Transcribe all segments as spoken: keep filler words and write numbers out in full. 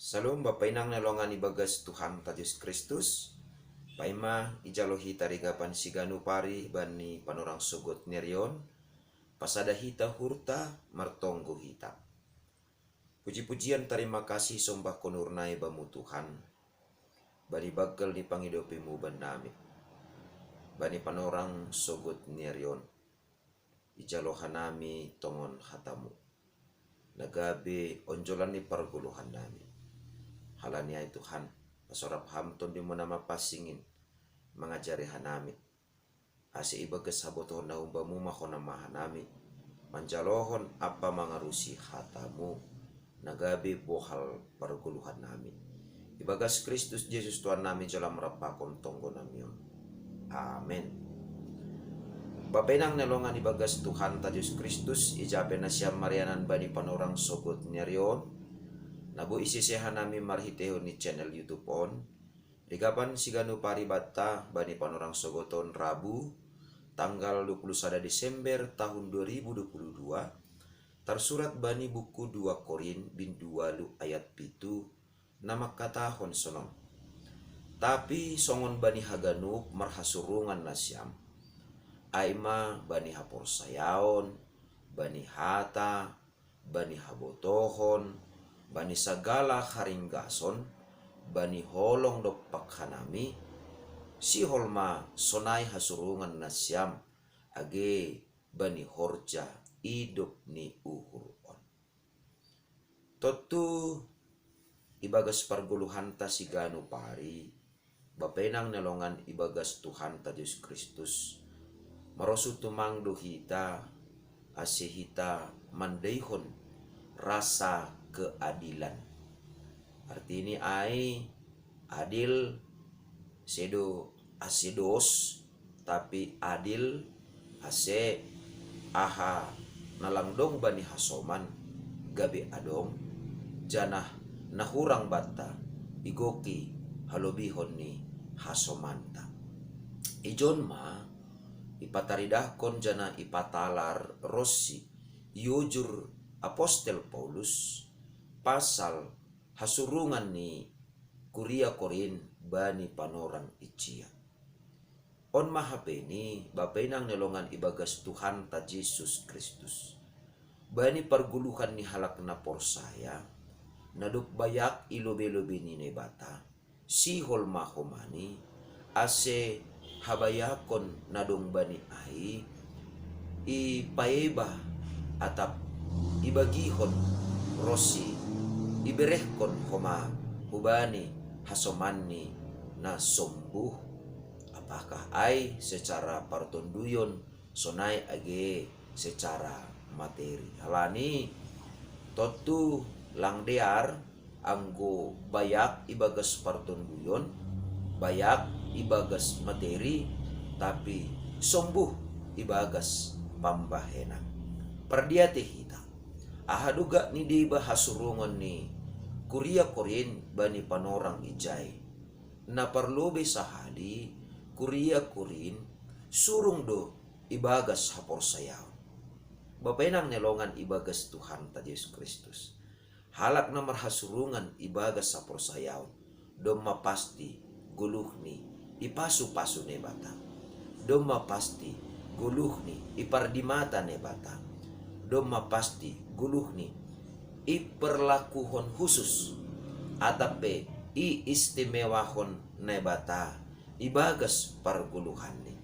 Salom, Bapa inang na longan ibagas Tuhan ta Jesus Kristus. Paima ijalo hita rigapan siganu pari bani panorang sogot nerion, pasada hita hurta, martonggo hita. Puji-pujian, tarima kasih, sombah konurnai bamu Tuhan, bani baggal ni pangidopimu bannami, bani panorang sogot nerion. Ijalo hanami tongon hatamu, na gabe onjolan ni pargoluhan nami. Halani ai Tuhan, pasorap ham Tondimu na mapasingin, mangajari hanami, ase ibagas habotohon na umbamu ma hona ma hanami manjalohon ampa mangarusi hatamu, na gabe bohal pargoluhan nami. Ibagas Kristus Jesus Tuhan nami, jala marapakon tonggo nami on. Amen. Bapa inang na longan ibagas Tuhan ta Jesus Kristus, ijape nasiam marianan bani panorang sogot nerion, na boi isese hanami marhitehon ni channel YouTube on. Rigapan siganu pari banta bani panorang sogot on, Rabu, tanggal dua puluh sada Desember tahun dua ribu dua puluh dua, tarsurat bani buku dua Korin bindu walu ayat pitu, na mangkatahon sonon: Tapi songon bani haganup marhasurungan nasiam, ai ma bani haporsayaon, bani hata, bani habotohon, bani sagala haringgason, bani holong dompak hanami, sihol ma sonai hasurungan nasiam, age bani horja idop ni uhur on. Tontu ibagas pargoluhanta siganu pari, Bapa inang na longan ibagas Tuhan ta Jesus Kristus, marosu tumang do hita, ase hita mandaihon rasa keadilan. Artini ai adil, sedo ase dos, tapi adil, ase aha na lang dong bani hasoman gabe adong, janah na hurang banta igoki halobihon ni hasomanta. Ijon ma ipataridahkon janah ipatalar ronsi iojur apostel Paulus pasal hasurungan ni kuria Korin bani panorang ijia. On ma hapeni, Bapa inang na longan ibagas Tuhan ta Jesus Kristus, bani pargoluhan ni halak na porsaya, na dob bayak i lobei-lobei ni Naibata, sihol ma homani, ase habayakon na dong bani ai ipaeba atap ibagihon ronsi iberehkon homa hubani hasomanni na sombuh, apakah ai secara partonduyon sonai age secara materi. Halani tontu lang dear anggo bayak ibagas partonduyon, bayak ibagas materi, tapi sombuh ibagas pambahenan. Pardiatei hita, aha do gak ni deba hasurungan ni kuria Korin bani panorang ijai. Na parlobei sahali, kuria Korin surung do ibagas haporsayaon. Bapa inang na longan ibagas Tuhan ta Jesus Kristus, halak na marhasurungan ibagas haporsayaon, domma pasti goluhni ipasu-pasu Naibata. Domma pasti goluhni ipardimata Naibata. Domma pasti goluhni iperlakuhon husus, atap pe iistimewahon Naibata ibagas pargoluhanni.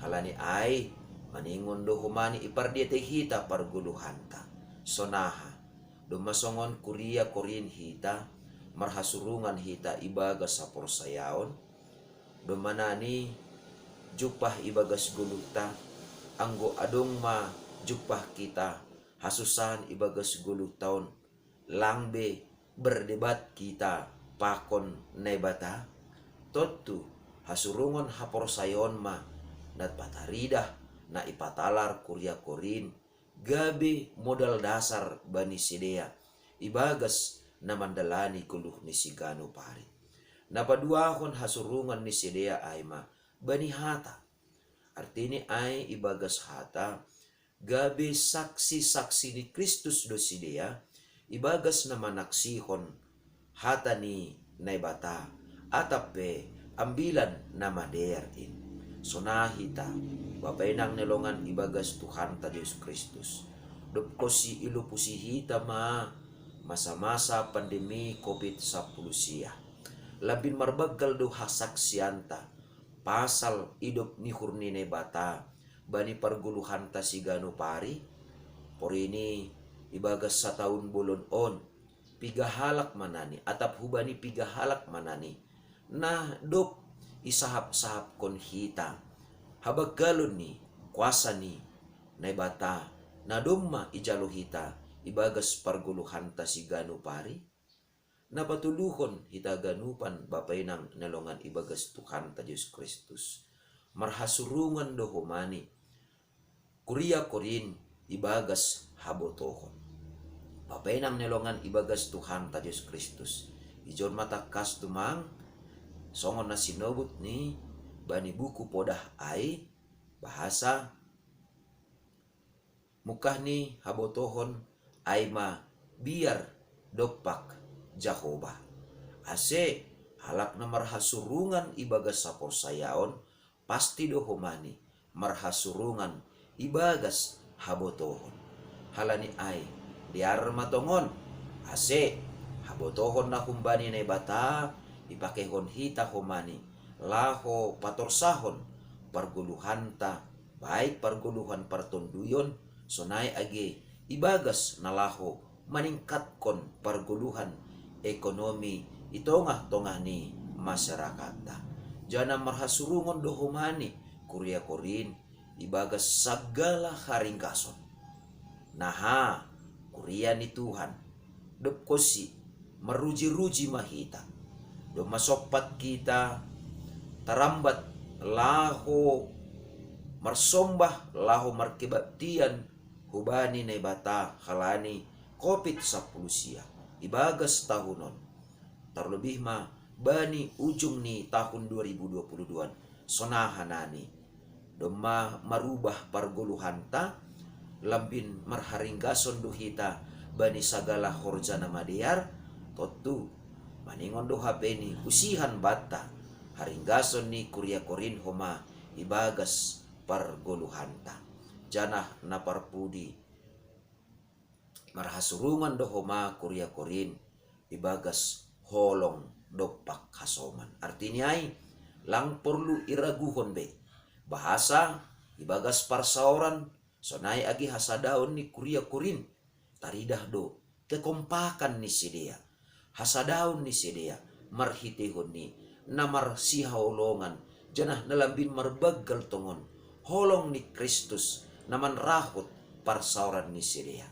Halani ai, maningon do homani ipardiatei hita pargoluhanta. Sonaha, domma songon kuria Korin hita, marhasurungan hita ibagas haporsayaon, domma nani jumpah ibagas goluhta, anggo adong ma jumpah hita hasusaan ibagas goluhta on, lang be berdebat hita pakon Naibata? Tontu hasurungan haporsayaon ma na pataridah na ipatalar kuria Korin, gabe modal dasar bani sidea ibagas na mandalani goluh ni siganup ari. Na paduahon hasurungan ni sidea ai ma bani hata. Artini ai ibagas hata, gabe saksi-saksi ni Kristus do sidea ibagas na manaksihon hata ni Naibata, atap pe Ambilan Namadear in. Sonai hita, Bapa inang ni longan ibagas Tuhanta Jesus Kristus. Dob konsi ilopusi hita ma masa-masa pandemi covid sampulu sia. Lambin marbanggal do hasaksianta pasal idop ni uhur ni Naibata bani pargoluhanta siganup ari. Porini ibagas sataun bolon on, piga halak manani, atap hubani piga halak manani, na dob isahap-sahapkon hita habanggalon ni kuasa ni Naibata, na domma ijalo hita ibagas pargoluhanta siganup ari. Na patuluhon hita ganupan Bapa inang ni longan ibagas Tuhanta Jesus Kristus. Marhasurungan do homa ni kuria Korin ibagas habotohon. Bapa inang ni longan ibagas Tuhanta Jesus Kristus. Ijon ma tangkas tumang, songon na sinobut ni bani buku podah ai, bahasa mungkah ni habotohon ai ma biar dompak Jahowa. Ase halak na marhasurungan ibagas haporsayaon, pasti do homa ni marhasurungan ibagas habotohon. Halani ai, dear ma tongon, ase habotohon na humbani Naibata ipakeihon hita homa ni laho patorsahon pargoluhanta, baik pargoluhan partonduyon, sonai age ibagas na laho maningkatkon pargoluhan ekonomi i tongah-tongah ni masyarakatta. Janah marhasurungon do homa ni kuria Korin ibagas sagala haringgason. Naha, kuria ni Tuhan, dob konsi maruji-ruji ma hita. Domma sompat hita tarambat laho marsombah, laho markebaktian hubani Naibata halani covid sampulu sia ibagas tahun on. Tarlebih ma bani ujung ni tahun dua ribu dua puluh dua, sonaha nani. Domma marubah pargoluhanta, lambin marharinggason do hita bani sagala horja na madear, tontu maningon do hape ni usihan banta haringgason ni kuria Korin homa ibagas pargoluhanta. Janah na parpudi, marhasurungan do homa kuria Korin ibagas holong dompak hasoman. Artini ai, lang porlu iraguhon be. Bahasa ibagas parsaoran, sonai age hasadaon ni kuria Korin, taridah do kekompakan ni sidea, hasadaon ni sidea, marhiteihon ni na marsihaholongan, janah na lambin marbanggal tongon holong ni Kristus na manrahut parsaoran ni sidea.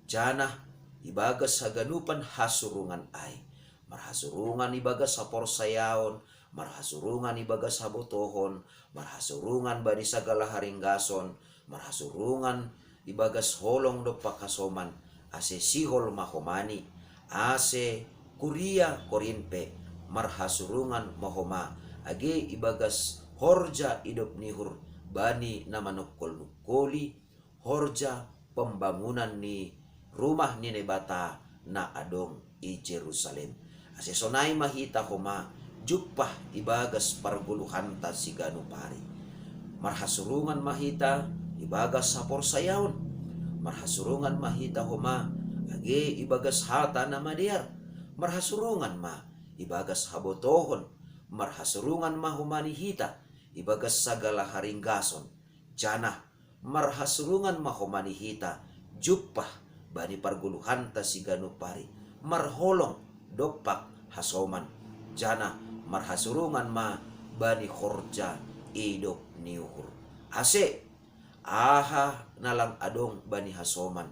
Janah ibagas haganupan hasurungan ai, marhasurungan ibagas haporsayaon, marhasurungan ibagas habotohon, marhasurungan bani sagala haringgason, marhasurungan ibagas holong dompak hasoman, ase sihol ma homa ni, ase kuria Korin pe marhasurungan ma homa, age ibagas horja idop ni uhur bani na manungkol-nungkoli horja pembangunan ni rumah ni Naibata na adong i Jerusalem. Ase sonai ma hita homa jumpah ibagas pargoluhanta siganup ari. Marhasurungan ma hita ibagas haporsayaon. Marhasurungan ma hita homa age ibagas hata na madear. Marhasurungan ma ibagas habotohon. Marhasurungan ma homa ni hita ibagas sagala haringgason. Janah marhasurungan ma homa ni hita jumpah bani pargoluhanta siganup ari, marholong dompak hasoman, janah marhasurungan ma bani horja idop ni uhur. Ase aha na lang adong bani hasoman,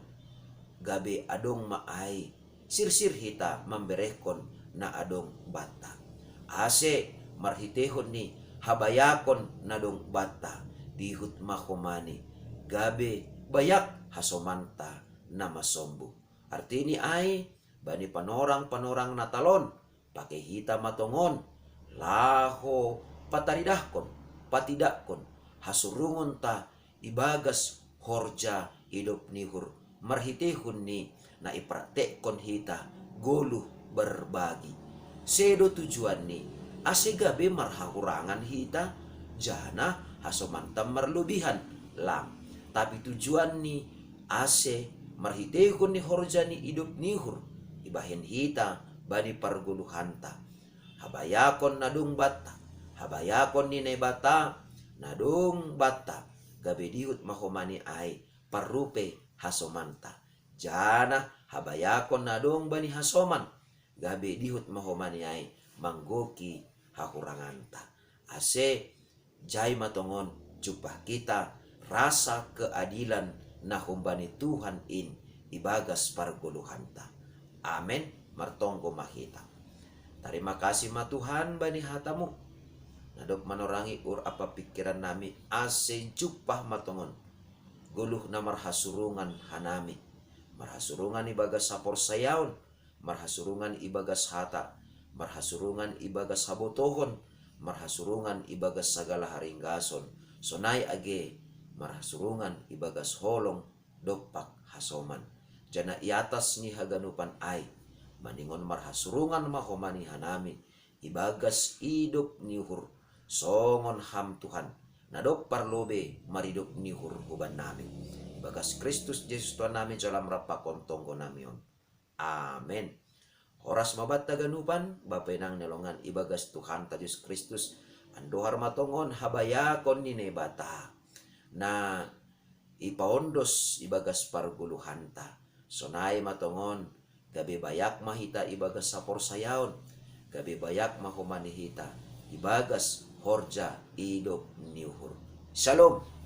gabe adong ma ai, sirsir hita mamberehkon na adong banta. Ase marhiteihon ni habayakon na dong banta, dihut ma homa ni, gabe bayak hasomanta na masombu. Artini ai, bani panorang-panorang Natal on, pake hita ma tongon, laho pataridahkon, patidakkon hasurungonta ibagas horja idop ni uhur, marhiteihon ni na ipraktekkon hita goluh berbagi. Sedo tujuanni ase gabe marhahurangan hita, jana hasomanta marlobihan, lang. Tapi tujuanni ase marhitehon ni horja ni idop ni uhur ibahen hita bani pargoluhanta. Habayakon na dong batta, habayakon ni Naibata na dong batta, gabe dihut ma homa ni ai parrupe hasomanta. Jana habayakon na dong bani hasoman, gabe dihut ma homa ni ai manggoki hahuranganta. Ase jai ma tongon jumpah hita rasa keadilan na humbani Tuhan in ibagas pargoluhanta. Amen. Martonggo ma hita. Tarima kasih ma Tuhan bani hatamu, na dob manorangi uhur ampa pingkirannami, ase jumpah ma tongon goluh na marhasurungan hanami. Marhasurungan ibagas haporsayaon, marhasurungan ibagas hata, marhasurungan ibagas habotohon, marhasurungan ibagas sagala haringgason, sonai age marhasurungan ibagas holong dompak hasoman. Jana i atas ni haganupan ai, maningon marhasurungan ma homa ni hanami ibagas idop ni uhur, songon Ham Tuhan, na dob parlobe maridop ni uhur hubannami. Ibagas Kristus Jesus Tuhannami, jala lam rap pakon tonggonami on. Amen. Horas ma banta haganupan, Bapa, Inang na hinaholongan ibagas Tuhanta Jesus Kristus, andohar ma tongon habayakon ni Naibata na ipaondos ibagas pargoluhanta. Sonai ma tongon, gabe bayak ma hita ibagas haporsayaon, gabe bayak ma homa ni hita ibagas horja idop ni uhur. Shalom.